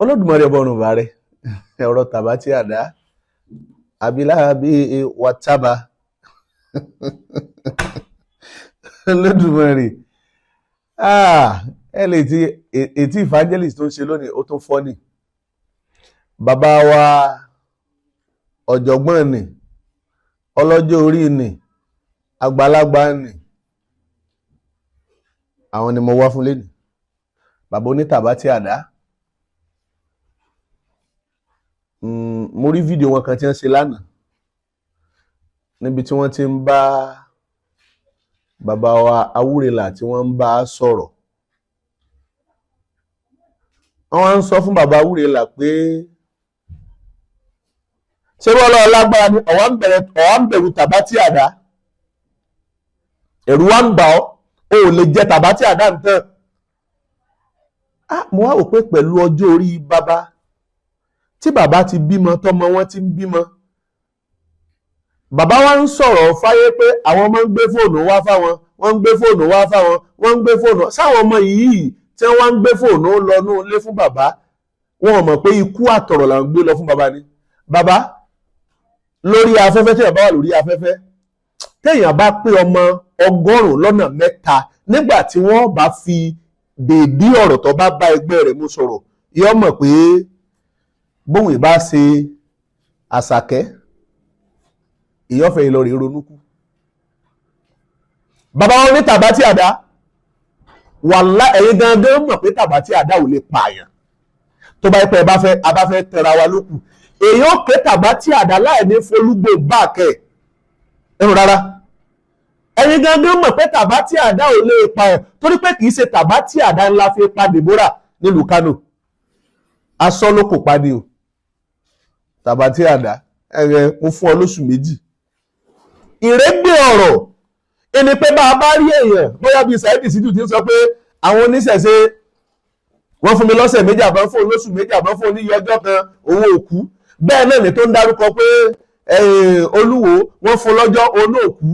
Olódùmarè ọba ọ̀run bàárẹ̀ ọ̀rọ̀ tàbátì àdá abilábi wàtábà. Olódùmarè, ẹ lè ti ètí evangelist tó ń ṣe lónìí, ó tún fọ́ ni. Bàbá wa ọ̀jọ̀gbọ́n ni, ọlọ́jọ́ orí ni, àgbàlagbà ni, àwọn ni mo wá fún lẹ́nu. Bàbá onítàbátì àdá, mo rí fídíò wọn kan tí wọ́n ṣe lánàá níbi tí wọ́n ti ń bá bàbá wa Awúrẹ̀là tí wọ́n ń bá sọ̀rọ̀. Wọ́n wá ń sọ fún bàbá Awúrẹ̀là pé ṣé wọ́n lọ́ọ́ lágbára ni, ọ̀wá ń bẹ̀rù tàbátì àdá, ẹ̀rù wa ń bà ọ́, o ò lè jẹ tàbátì àdá nǹkan. Mo wá wò pé pẹ̀lú ọjọ́ orí bàbá, tí bàbá ti bímọ, tọmọ wọn ti ń bímọ, bàbá wa ń sọ̀rọ̀ fáyé pé àwọn ọmọ ń gbé fóònù wá fáwọn, wọ́n ń gbé fóònù wá fáwọn, wọ́n ń gbé fóònù sáwọn ọmọ yìí tí wọ́n ń gbé fóònù lọ ní ilé fún bàbá. Wọn ò mọ̀ pé ikú àtọ̀rọ̀ là ń gbé lọ fún bàbá ni. Bàbá lórí afẹ́fẹ́, tí bàbá wà lórí afẹ́fẹ́, téèyàn bá pé ọmọ 103 nígbà tí wọ́n bá fi dèédé ọ̀rọ̀ tó bá bá ẹgbẹ́ rẹ̀ mú sọ̀rọ̀, yóò mọ̀ pé bóun ìbá ṣe àṣàkẹ́ ìyọ́fẹ́ ìlọrin ronúkú. Bàbá wọn ní tàbátì àdá, wàlá ẹ̀yin gangan mọ̀ pé tàbátì àdá ò lè pààyàn. Tó bá pẹ́ bá fẹ́ a bá fẹ́ tẹra wa lókù, èyàn ó ké tàbátì àdá láì ní folúgbò bá kẹ̀ ẹnu rárá. Ẹ̀yin gangan mọ̀ pé tàbátì àdá ò lè pààyàn, torí pé kì í ṣe tàbátì àdá ńlá fi pa Deborah nílùú Kánò. Asọ́ ló kò pa ni o. Tàbátì àdá ẹ̀rẹ̀ mo fún ọ lóṣù 2. Ìrégbè ọ̀rọ̀ ẹni pé bá a bá rí èèyàn bóyá bíi Saheed Shittu ti ń sọ pé àwọn oníṣẹ̀ṣe wọ́n fún mi lọ́sẹ̀ 2, àbá fún lóṣù 2, àbá fún oníyẹ ọjọ́ kan, òun òkú. Bẹ́ẹ̀ náà ni tó ń dárúkọ pé Olúwo wọ́n fún lọ́jọ́, òun òkú.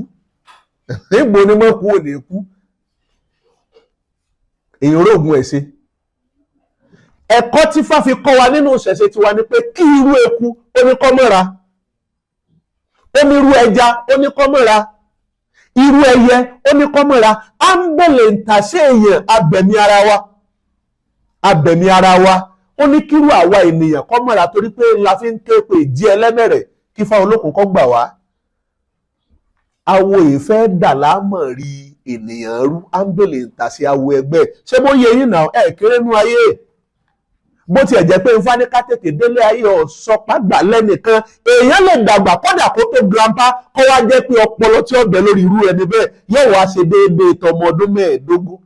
Níbo ni wọ́n kú ò ní kú? Èèyàn orógùn ẹ̀ ṣe. Ẹ̀kọ́ tí Ifá fi kọ́ wa nínú ìṣẹ̀ṣe tiwa ni pé kí irú eku ó ní kọ́ mọ́ra, ó ní irú ẹja ó ní kọ́ mọ́ra, irú ẹyẹ ó ní kọ́ mọ́ra. Á ń bèlè ń tàṣe èèyàn abẹ̀mí ara wa, abẹ̀mí ara wa. Ó ní kírú àwa ènìyàn kọ́ mọ́ra, torí pé la fi ń ké pé ìdí ẹlẹ́mẹ̀rẹ̀ kí Ifá olókun kọ́ gbà wá. Awo ìfẹ́ dà lámọ̀ rí ènìyàn rú, á ń bèlè ń tàṣe awo ẹgbẹ́. Ṣé bó yẹ yín náà ẹ̀ kéré nú ayé? Bó tiẹ̀ jẹ́ pé Ifá ní ká tètè délé ayé ọ̀sọ́pàgbà lẹ́nìkan, èèyàn lè dàgbà kọ́dà kó tó grandpa, kó wá jẹ́ pé ọpọlọ tí ó bẹ lórí irú ẹni bẹ́ẹ̀ yóò wá ṣe déédéé tọmọ ọdún 15.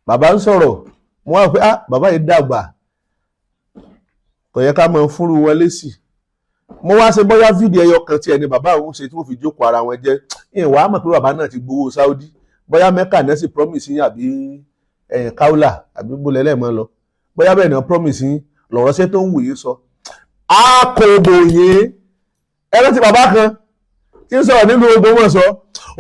Bàbá ń sọ̀rọ̀, mo wá pé ah, bàbá yìí dàgbà, kò yẹ ká máa fúnru wọn lésì. Mo wá ṣe bóyá fídíò ẹyọ kan tí ẹni bàbá òun ṣe tí wọ́n fi jókòó ara wọn jẹ́. Ìwà mọ̀ pé bàbá náà ti gbowó Saudi, bóyá Mecca náà sì promise yín, àbí ẹ̀yìn Kaula, àbí bólẹ̀ lẹ́ẹ̀mọ́ lọ, bóyá bẹ́ẹ̀ náà promise yín lọ̀rọ̀ ṣé tó ń wù yín sọ. A kò bò yín. Ẹ rántí bàbá kan tí ń sọ̀rọ̀ nínú Ògbómọ̀ṣọ́,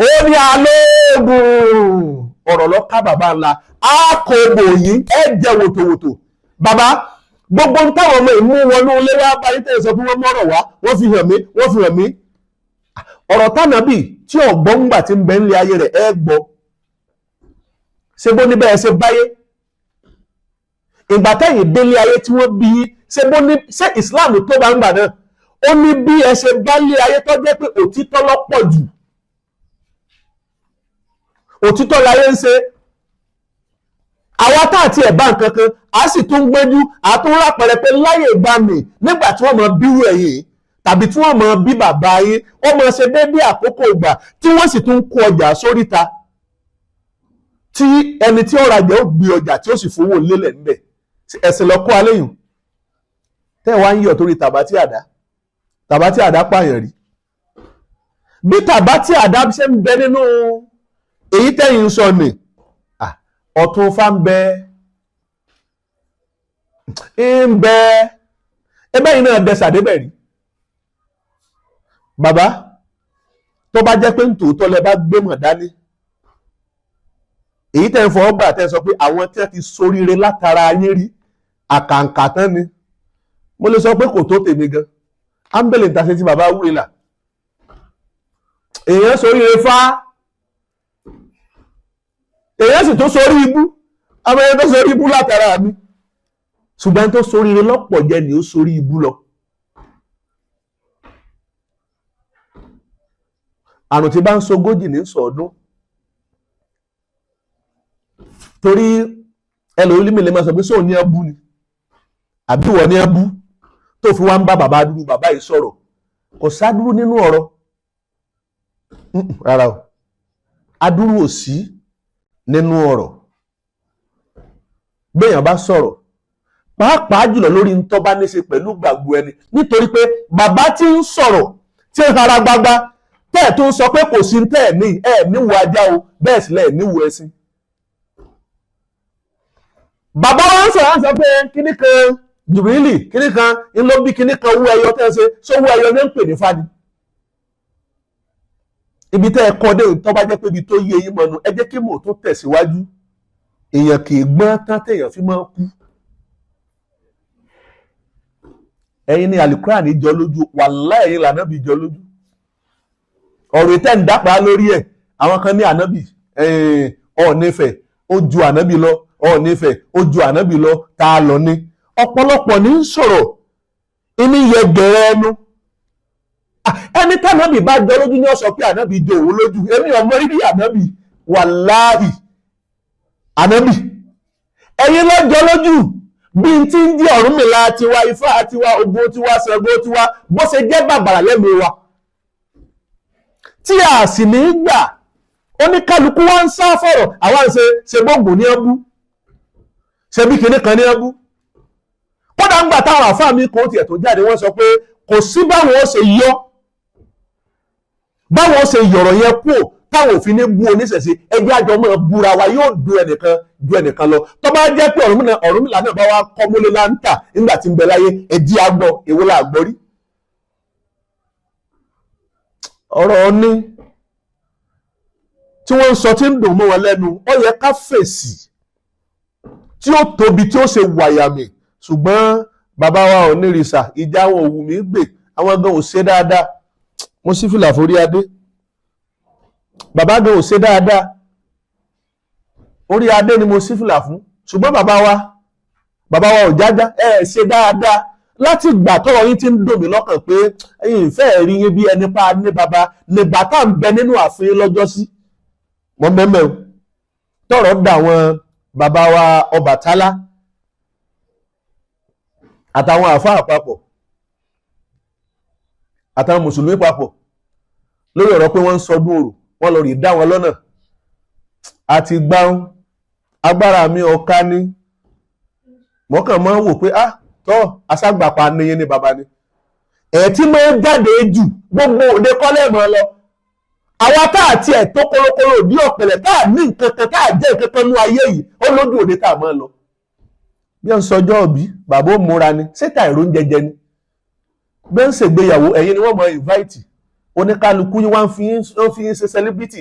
ó ní alóògùn ọ̀rọ̀ lọ ká bàbá ńlá. A kò bò yín, ẹ jẹ wòtòwòtò. Bàbá, gbogbo táwọn ọmọ ìmú wọnú ilé wá bá yín tẹ̀sán fún wọn mọ́rọ̀ wá, wọ́n fi hàn mí, wọ́n fi hàn mí. Ọ̀rọ̀ tánàbì tí ọ̀gbọ́ngbà ti ń bẹ nílé ayé rẹ̀ ẹ gbọ́. Ṣé bó ní bẹ́ẹ̀ ṣe báyé ìgbà tẹ́yìn délé ayé tí wọ́n bí yín? Ṣé bó ní ṣé Islam tó bá ń gbà náà, ó ní bí ẹ ṣe bá lé ayé tó jẹ́ pé òtítọ́ lọ́pọ̀ jù, òtítọ́ láyé ń ṣe. Àwa tá àti ẹ̀ bá nǹkan kan, a sì tún gbẹ́jú àtún rápẹrẹ pé láyé ìgbà mi, nígbà tí wọ́n mọ bírú ẹ̀yìn tàbí tí wọ́n mọ bí bàbá yín, wọ́n mọ ṣe déédéé àkókò ìgbà tí wọ́n sì tún kó ọjà sóríta, tí ẹni tí ó rajà ó gbé ọjà tí ó sì fowó lélẹ̀ ńbẹ̀. Ẹ̀sìn lọ kó aléyìn tẹ́ wá ń yọ̀ torí tàbátì àdá. Tàbátì àdá pààyàn rí. Bí tàbátì àdá ṣe ń bẹ nínú èyí tẹ́yìn ń sọ ni ọ̀tún fá ń bẹ, ń bẹ ẹbẹ́ yìí náà dẹsà débẹ̀ rí. Bàbá, tó bá jẹ́ pé ń tòótọ́ lẹ bá gbé mọ̀ dání. Èyí tẹ́ ń fọwọ́ gbà tẹ́ sọ pé àwọn tí wọ́n ti soríire látara yín rí àkàǹkà tán ni. Mo lè sọ pé kò tó tèmi gan. Ámbẹ̀lẹ̀ ń ta ṣe ti bàbá wúrẹ́là. Èèyàn soríire fá, èèyàn sì tó sorí ibú. Àwọn ẹni tó sorí ibú látara mi, ṣùgbọ́n tó soríire lọ́pọ̀ jẹ́ ni ó sorí ibú lọ. Àrùn tí bá ń sogójì ní sọ̀ọ́dún. Torí ẹlòmíì lè máa sọ pé sóò ní ẹbú ni, àbí ìwọ ní ẹbú tó fi wá ń bá bàbá dúró bàbá yìí sọ̀rọ̀. Kò sádúró nínú ọ̀rọ̀ rárá o, adúrú ò sí nínú ọ̀rọ̀. Béèyàn bá sọ̀rọ̀, pàápàá jùlọ lórí ń tó bá ní ṣe pẹ̀lú gbàgbọ́ ẹni, nítorí pé bàbá tí ń sọ̀rọ̀ tí ń hara gbagba tẹ́ ẹ̀ tó ń sọ pé kò sí tẹ́ ẹ̀ ní ẹ̀ níwò ajá o, bẹ́ẹ̀ sì lẹ̀ níwò ẹṣin. Bàbá wa ń sọ̀rọ̀ sọ pé kíní kan jùbìlì, kíní kan ńlọ bí kíní kan owó ẹyọ tẹ́ ẹ ṣe sówó ẹyọ ní ń pè ní fani. Ibi tẹ́ ẹ kọ́ dé tó bá jẹ́ pé ibi tó yé yín mọ́nu, ẹ jẹ́ kí mò tó tẹ̀síwájú. Èèyàn kì í gbọ́n tán téèyàn fi máa kú. Ẹ̀yin ni Àlùkùránì jọ lójú, wàláhì ẹ̀yin lànábì jọ lójú. Ọ̀rọ̀ ìtẹ́ ń dápàá lórí ẹ̀, àwọn kan ní ànábì Ọ̀ọ̀nìfẹ̀ ó ju ànábì lọ, Ọ̀ọ̀nìfẹ̀ ó ju ànábì lọ, tá a lọ ní. Ọ̀pọ̀lọpọ̀ ní ń sọ̀rọ̀ inú yẹ gẹ̀rẹ́ ẹnu. Ẹni tánábì bá jọ lójú ní ó sọ pé ànábì jọ òun lójú. Èmi ọmọ rírí ànábì, wàláhì ànábì ẹ̀yin ló jọ lójú. Bí n ti ń jẹ́ Ọ̀rúnmìlà tiwa, Ifá tiwa, Ògún tiwa, Ṣàngó tiwa, bó ṣe jẹ́ bàbàrà lẹ́nu wa tí a sì ní gbà. Oníkálukú wa ń sá fọ̀rọ̀, àwa ń ṣe ṣe gbóngbò ní ẹbú, ṣe bí kinní kan ní ẹbú. Kódà ń gbà táwọn àfáà mi kan tiẹ̀ tó jáde, wọ́n sọ pé kò sí báwọn ó ṣe yọ, báwọn ó ṣe yọ̀rọ̀ yẹn kúò táwọn òfin ní bú oníṣẹ̀ṣe. Ẹgbẹ́ àjọ máa búra wa yóò du ẹnìkan ju ẹnìkan lọ. Tó bá jẹ́ pé Ọ̀rúnmìlà náà bá wá kọ́ mólé láńtà nígbà tí ń bẹ láyé, ẹjí àgbọ̀ èwo la gbọ́ rí. Ọ̀rọ̀ ní tí wọ́n ń sọ tí ń dùn mọ́ wọn lẹ́nu, ó yẹ ká fèsì tí ó tóbi tí ó ṣe wàyàmì. Ṣùgbọ́n bàbá wa ò ní rìsà, ìjà wọn ò wù mí gbè, àwọn gan ò ṣe dáadáa. Mo sì fìlà forí adé, bàbá gan ò ṣe dáadáa, orí adé ni mo sì fìlà fún. Ṣùgbọ́n bàbá wa ò jájá, ẹ ṣe dáadáa. Láti ìgbà tọ́rọ̀ yín ti ń dùn mí lọ́kàn pé ẹ̀yin ìfẹ́ rí yín bí ẹni pa ní bàbá nígbà tá à ń bẹ nínú ààfin lọ́jọ́ sí. Mọ́ mẹ́mẹ́ o, tọ́rọ̀ dà wọn bàbá wa Ọbàtálá àtàwọn àáfàá papọ̀ àtàwọn mùsùlùmí papọ̀ lórí ọ̀rọ̀ pé wọ́n ń sọdún orò, wọ́n lọ rí dá wọn lọ́nà. Àti gbáhùn agbára mi ọ̀ka ní mọ́kàn máa ń wò pé ah tọ́ aṣágbàpá níyẹn ní bàbá ni ẹ̀ tí máa ń jáde jù gbogbo òde kọ́lẹ̀ mọ́ lọ. Àwa tá àti ẹ̀ tó kórókóró òdí ọ̀pẹ̀lẹ̀ tá à ní nǹkan kan tá à jẹ́ nǹkan kan nú ayé yìí, ó lójú òde tá à máa lọ. Bí wọ́n ń sọjọ́ òbí, bàbá ó múra ni, ṣé ta ìró ń jẹjẹ ni? Bí wọ́n ń ṣègbéyàwó, ẹ̀yin ni wọ́n mọ invite. Oníkálukú yín wá ń fi yín ṣe celebrity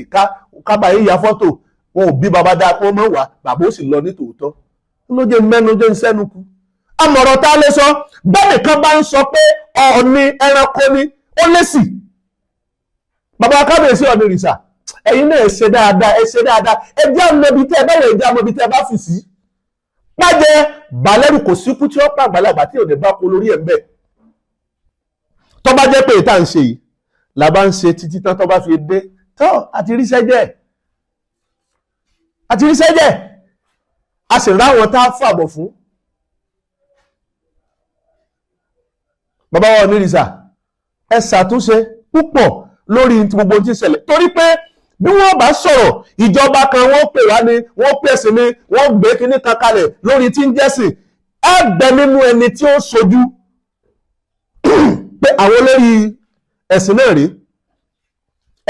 kábà yín ya fọ́tò. Wọn ò bí bàbá dáa kí wọ́n mọ̀ wá, bàbá ó sì lọ ní tòótọ́. Ló jẹ́ mẹ́nu jẹ́ ń sẹ́nu kú. Àmọ̀rọ̀ tá a lè sọ, bẹ́ẹ̀ nìkan bá ń sọ pé Ọọ̀ni ẹranko ni, ó lé sí. Bàbá kábíyèsí Ọọ̀ni rìsà, ẹ̀yin náà ẹ ṣe dáadáa, ẹ ṣe dáadáa, ẹ jẹ́ àmọ́ ibi tẹ́ ẹ bá wọ̀, ẹ jẹ́ àmọ́ ibi tẹ́ ẹ bá fi sí. Pàjẹ́ balẹ̀rù kò síkú tí ó pa àgbàlagbà tí ò ní bá kó lórí ẹ̀ ń bẹ̀. Tó bá jẹ́ pé ìta ń ṣe yìí la bá ń ṣe títí tán tó bá fi dé tó àti ríṣẹ́ jẹ́, àti ríṣẹ́ jẹ́, a sì ráwọn tá a fàbọ̀ fún. Bàbá wa onírìsà, ẹ ṣàtúnṣe púpọ̀ lórí gbogbo tí ń ṣẹlẹ̀, torí pé bí wọ́n bá sọ̀rọ̀ ìjọba kan wọ́n pè wá ní wọ́n pèsè ní wọ́n gbé kíní kan kalẹ̀ lórí tí ń jẹ́sìn. Ẹ bẹ nínú ẹni tí ó sojú pé àwọn olórí ẹ̀sìn náà rí,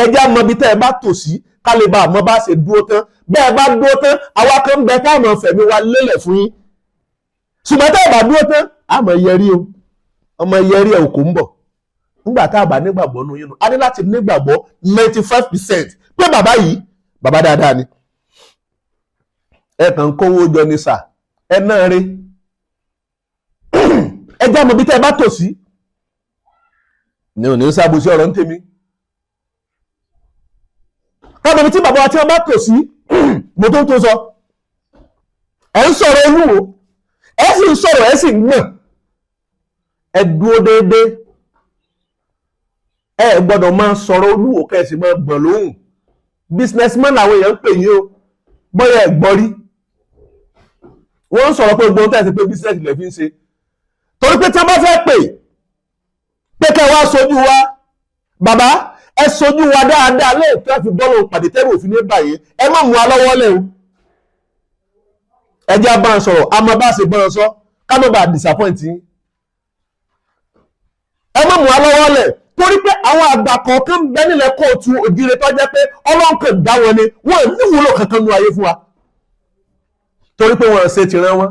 ẹ jẹ́ àmọ́ ibi tẹ́ ẹ bá tò sí ká lè bá àmọ́ bá ṣe dúró tán. Bẹ́ẹ̀ bá dúró tán, àwa kan ń bẹ táwọn fẹ̀mí wa lélẹ̀ fún yín. Ṣùgbọ́n tẹ́ ẹ bá dúró tán, àmọ́ yẹrí o, ọmọ yẹrí ẹ̀ kò ń bọ̀. Nígbà tá a bá nígbàgbọ́ nù yín nù, a ní láti nígbàgbọ́ 95% pé bàbá yìí bàbá dáadáa ni. Ẹ kàn ń kówó jọ ní sà, ẹ náà rí. Ẹ já mọ̀ bí tẹ́ ẹ bá tò sí ní òní ń sábùsí ọ̀rọ̀ ń tèmi. Káàbọ̀ bí tí bàbá wa tí wọ́n bá tò sí, mo tó ń tó sọ. Ẹ ń sọ̀rọ̀ Olúwo, ẹ sì ń sọ̀rọ̀, ẹ sì ń gbọ̀n. Ẹ dúró déédéé. Ẹ gbọ́dọ̀ máa sọ̀rọ̀ Olúwo kẹ́ ẹ sì máa gbọ̀n lóhùn. Businessman làwọn èèyàn ń pè yín o, bóyá ẹ gbọ́ rí. Wọ́n ń sọ̀rọ̀ pé gbọ́n tẹ̀sí pé business lè fi ń ṣe, torí pé tí wọ́n bá fẹ́ pè pé kẹ́ wá sojú wa, bàbá, ẹ sojú wa dáadáa lóòótọ́, fi bọ́ọ̀lù pàdé tẹ́rù òfin ní báyìí. Ẹ má mú wa lọ́wọ́ lẹ̀ o. Ẹ jẹ́ bá ń sọ̀rọ̀, a máa bá ṣe gbọ́n sọ ká má bàa disappoint yín. Ẹ má mú wa lọ́wọ́ lẹ̀, torí pé àwọn àgbà kọ̀ọ̀kan ń bẹ nílẹ̀ kóòtù òjìrè tó jẹ́ pé Ọlọ́run kàn dá wọn ni, wọn ní wúlò kankan nú ayé fún wa, torí pé wọ́n ṣe tìran wọn,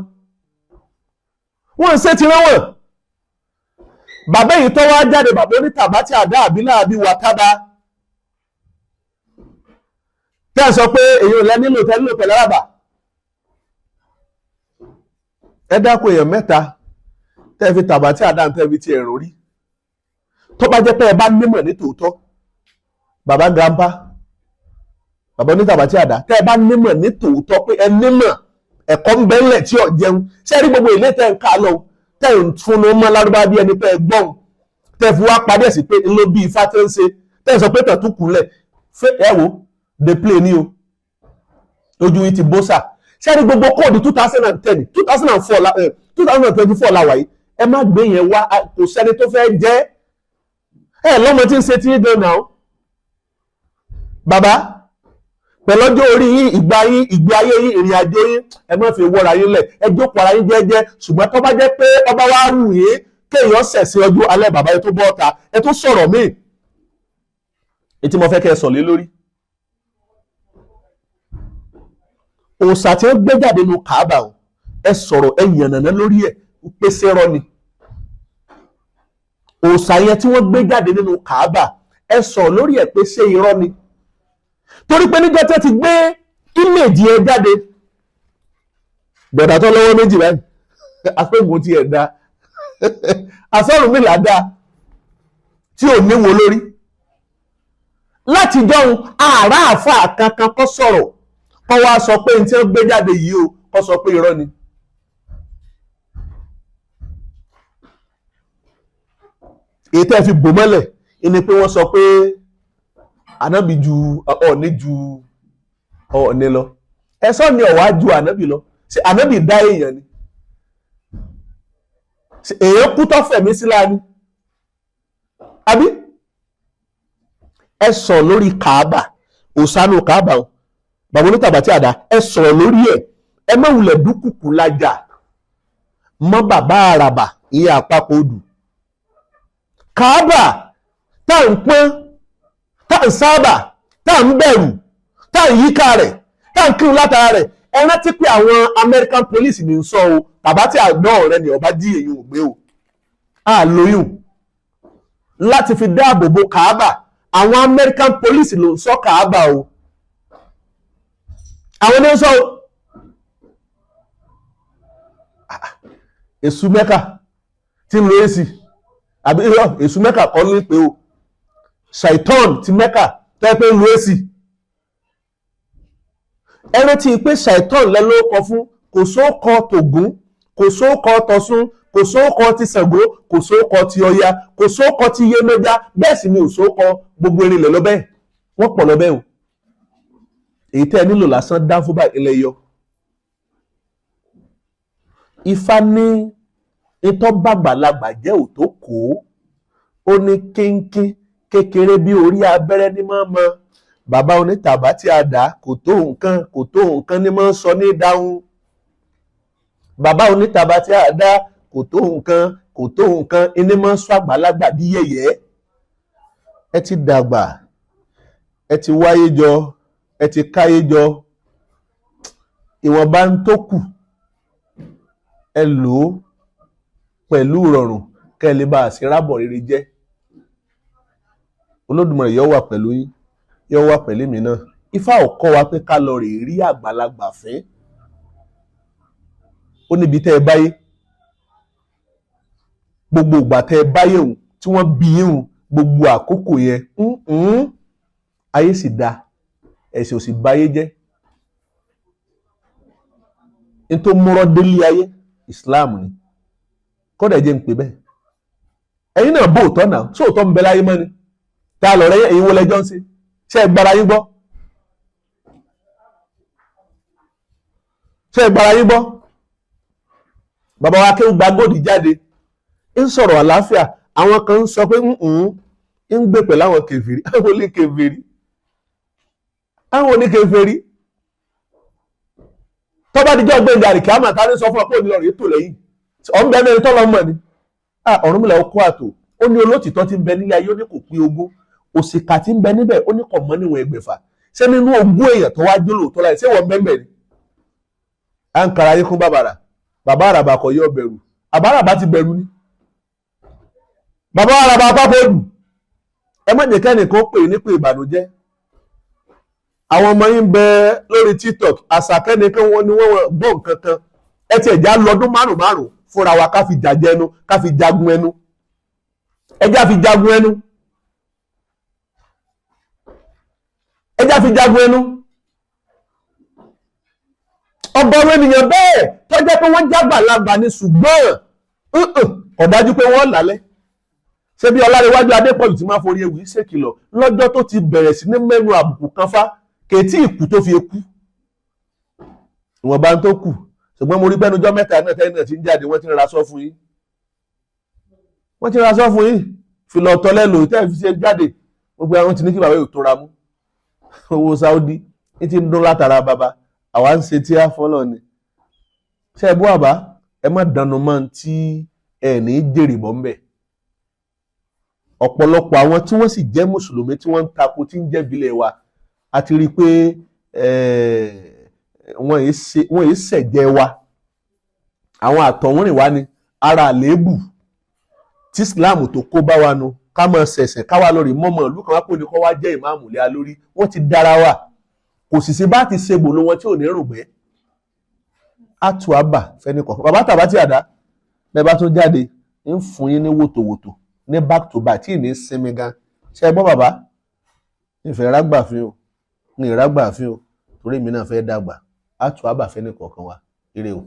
wọ́n ṣe tìran wọn. Bàbá yìí tó wá jáde, bàbá onítàbá tí àdá àbí láàbí wà tábà, tẹ́ ẹ sọ pé èyí ò lẹ́ nílò, tẹ́ nílò pẹ̀lú àràbà. Ẹ dákun, èèyàn mẹ́ta tẹ́ fi tàbá tí àdá tẹ́ fi ti ẹ̀rọ rí, tó bá jẹ́ pé ẹ bá nímọ̀ ní tòótọ́, bàbá grandpa, bàbá onítàbá tí àdá, tẹ́ ẹ bá nímọ̀ ní tòótọ́, pé ẹ nímọ̀, ẹ̀kọ́ ń bẹ́ńlẹ̀ tí ò jẹun, ṣé rí gbogbo ilé tẹ́ ń ká lọ, tẹ́ ń fún un mọ́ lárúbá bí ẹni pé ẹ gbọ́n, tẹ́ fi wá padà sí pé ńlọ bí ifá tẹ́ ń ṣe, tẹ́ ń sọ pé tẹ̀tún kúnlẹ̀, ẹ wo dey play ní o, ojú yìí ti bó sà. Ṣé rí gbogbo code 2010, 2004, 2024 la wà yìí. Ẹ má gbé yẹn wá, kò sẹ́ni tó fẹ́ jẹ́ ẹ lọ́mọ tí ń ṣe tí ń gan náà. Bàbá, pẹ̀lú ọjọ́ orí yín, ìgbà yín, ìgbé ayé yín, ìrìn àjò yín, ẹ má fi wọ́ra yín lẹ̀. Ẹ jókòó ara yín jẹ́jẹ́. Ṣùgbọ́n tó bá jẹ́ pé ọba wa wù yín kéèyàn ṣẹ̀sìn ọjọ́ alẹ́, bàbá yẹn tó bọ́ ọ̀ta, ẹ tó sọ̀rọ̀ míì ètí mo fẹ́ kẹ́ ẹ sọ̀ lé lórí. Òòṣà tí ó gbé jáde nu Kàábà o, ẹ sọ̀rọ̀, ẹ yànnàná lórí ẹ̀ pèsè rọ ni òòṣà yẹn tí wọ́n gbé jáde nínú Kàábà. Ẹ sọ̀rọ̀ lórí ẹ̀ pé ṣé irọ́ ni, torí pé níjọ́ tí wọ́n ti gbé image yẹn jáde, bọ̀dà tó lọ́wọ́ méjì báyìí, afẹ́gun ti ẹ̀ dá asọ́run mi là dá tí ò níwo lórí láti jọun. Àrà àfa kankan kọ́ sọ̀rọ̀, kọ́ wá sọ pé ní tí wọ́n gbé jáde yìí o, kọ́ sọ pé irọ́ ni. Èyí tẹ́ fi bò mọ́lẹ̀ ni pé wọ́n sọ pé ànábì ju Ọọ̀ni, ju Ọọ̀ni lọ. Ẹ̀sọ́ ni ọ̀wá ju ànábì lọ. Ṣé ànábì dá èèyàn ni? Ṣé èèyàn kú tó fẹ̀mí sí láàánú àbí? Ẹ sọ lórí Kàábà, òsánú Kàábà o, bàbá onítàbàtì àdá, ẹ sọ̀rọ̀ lórí ẹ̀. Ẹ má wulẹ̀ dúkùkù lájà mọ́ bàbá àràbà, ìyẹn àpapọ̀ odù. Kàábà tá à ń pọ́n, tá à ń sábà, tá à ń bẹ̀rù, tá à ń yíká rẹ̀, tá à ń kírun látara rẹ̀. Ẹ rántí pé àwọn American police ní ń sọ o. Bàbá tí àgbọn ọ̀rẹ́ ni ọba jí èyí ò gbé o, a lóyún láti fi dáàbò bo Kàábà. Àwọn American police ló ń sọ Kàábà o, àwọn ní ń sọ o. Èṣù Mẹ́kà tí ń lo èsì àbí irọ́, èṣù Mẹ́kà kọ́ ní pé o, ṣàìtọ́n ti Mẹ́kà tẹ́ pé ń lo èsì. Ẹ rántí pé ṣàìtọ́n lẹ́lọ́kọ fún, kò sóòkọ tògún, kò sóòkọ tọ̀ṣun, kò sóòkọ ti Ṣàngó, kò sóòkọ ti Ọya, kò sóòkọ ti Yemọja, bẹ́ẹ̀ sì ni ò sóòkọ gbogbo erinlẹ̀ lọ́bẹ̀. Wọ́n pọ̀ lọ́bẹ̀ o. Èyí tẹ́ ẹ nílò lásán dá fún báyìí ilẹ̀ yọ. Ifá ní itọ́ bàgbàlagbà jẹ́ òtó kó ó ní kínkín kékeré bí orí abẹ́rẹ́ ní mọ́mọ́. Bàbá onítàbá tí a dà, kò tó nǹkan, kò tó nǹkan ní mọ́ sọ ní dáhùn. Bàbá onítàbá tí a dá, kò tó nǹkan, kò tó nǹkan ní mọ́ sọ àgbàlagbà bí yẹ̀yẹ́. Ẹ ti dàgbà, ẹ ti wáyé jọ, ẹ ti káyé jọ, ìwọ̀nba ń tó kù, ẹ lò ó pẹ̀lú ìrọ̀rùn kẹ́ ẹ lè bá a ṣe rábọ̀ rere jẹ́. Olódùmarè yóò wà pẹ̀lú yín, yóò wà pẹ̀lú èmi náà. Ifá ò kọ́ wa pé ká lọ rè rí àgbàlagbà fín. Ó níbi tẹ́ ẹ báyé, gbogbo ìgbà tẹ́ ẹ báyé òun tí wọ́n bí yín òun, gbogbo àkókò yẹn, ayé sì da, ẹ̀sìn ò sì báyé jẹ́. Nítorí múrọ́ délé ayé, Islam ni. Kọ́dà jẹ́ ń pè bẹ́ẹ̀. Ẹ̀yin náà bó òótọ́ náà, sóòótọ́ ń bẹ láyé mọ́ ni? Tá a lọ rẹ́ ẹ̀yin wo lẹ́jọ́ ń ṣe? Ṣé ẹ gbára yín gbọ́? Ṣé ẹ gbára yín gbọ́? Bàbá wa kéwù gba góòdì jáde, ń sọ̀rọ̀ àlàáfíà. Àwọn kan ń sọ pé ń gbé pẹ̀lú àwọn kèfèrí, àwọn oníkèfèrí, àwọn oníkèfèrí. Tọ́ba díjọ́ gbẹ̀ngà àríkè àmà, tá a ní sọ fún ọ pé òní lọ́rọ̀ ètò lẹ́yìn ọ̀n bẹ́ẹ̀ mẹ́rin tọ́lọ́ mọ̀ ni. Ọ̀rúnmìlà ó kó àtò. Ó ní olótìtọ́ tí ń bẹ nílé ayé, ó ní kò pín ogún. Òṣìkà tí ń bẹ níbẹ̀, ó ní kò mọ́ níwọ̀n ẹgbẹ̀fà. Ṣé nínú ogún èèyàn tó wá jólóòtọ́ láyé, ṣé wọ́n bẹ́ẹ̀ ni? À ń kara yín kún bàbàrà. Bàbá àràbà kò yọ bẹ̀rù, àbáràbà ti bẹ̀rù ni. Bàbá àràbà pápọ́ọ̀dù, ẹ má jẹ́ kẹ́nìkan pè ní pé ìbànújẹ́. Àwọn ọmọ yín bẹ lórí TikTok, àṣàkẹ́nìkan wọn ni wọ́n gbọ́ nǹkan kan. Ẹ tiẹ̀ já lọ́dún márùn márùn fúnra wa, ká fi jàjẹ ẹnu, ká fi jagun ẹnu. Ẹ já fi jagun ẹnu, ẹ já fi jagun ẹnu. Ọ̀gọ̀rọ̀ ènìyàn bẹ́ẹ̀ tó jẹ́ pé wọ́n jágbàlagbà ni, ṣùgbọ́n kò dájú pé wọ́n lálẹ́. Ṣé bí Ọlárẹ̀wájú Adépọ̀jù ti máa forí ewì ṣèkìlọ̀ lọ́jọ́ tó ti bẹ̀rẹ̀ sí ní mẹ́nu àbùkù kan fá kètí ìkú tó fi kú ìwọ̀nba tó kù. Ṣùgbọ́n mo rí pẹ́nujọ́ mẹ́ta náà tẹ́lẹ̀ náà ti ń jáde, wọ́n ti ń raṣọ́ fún yín, wọ́n ti ń raṣọ́ fún yín. Fìlà ọ̀tọ̀ lẹ́lò tẹ́ fi ṣe jáde. Gbogbo àwọn tí ní kí bàbá yóò tóra mú owó Saudi ní ti ń dún látara bàbá. Àwa ń ṣe tí a fọ́lọ̀ ni. Ṣé ẹ bú àbá, ẹ má dànù mọ́ tí ẹ ní jèrè bọ́ ńbẹ̀. Ọ̀pọ̀lọpọ̀ àwọn tí wọ́n sì jẹ́ mùsùlùmí tí wọ́n ń takò tí ń jẹ́bilẹ̀ wa, a ti rí i pé wọ́n yìí ṣẹ̀jẹ̀ wa, àwọn àtọ̀húnrìn wa ni. Ara àléébù tí Islam tó kó bá wa nu, ká máa ṣẹ̀ṣẹ̀ ká wá lórí mọ́mọ́ ìlú kan wá pò ní kó wá jẹ́ ìmáàmù lé a lórí. Wọ́n ti dára wa, kò sì sí bá ti ṣe gbòòlò wọn tí ò ní rògbẹ́. Á tu àbà fẹ́ni kọ̀ọ̀kan. Bàbá tàbá tí àdá bẹ́ẹ̀ bá tún jáde, ń fún yín ní wòtòwòtò ní back to back tí ì ní sinmi gan. Ṣe é gbọ́ bàbá? Ìfẹ́ rágbàfin o, ní ìrágbàfin o, torí èmi náà fẹ́ dàgbà. Á tu àbà fẹ́ni kọ̀ọ̀kan wa. Ire o.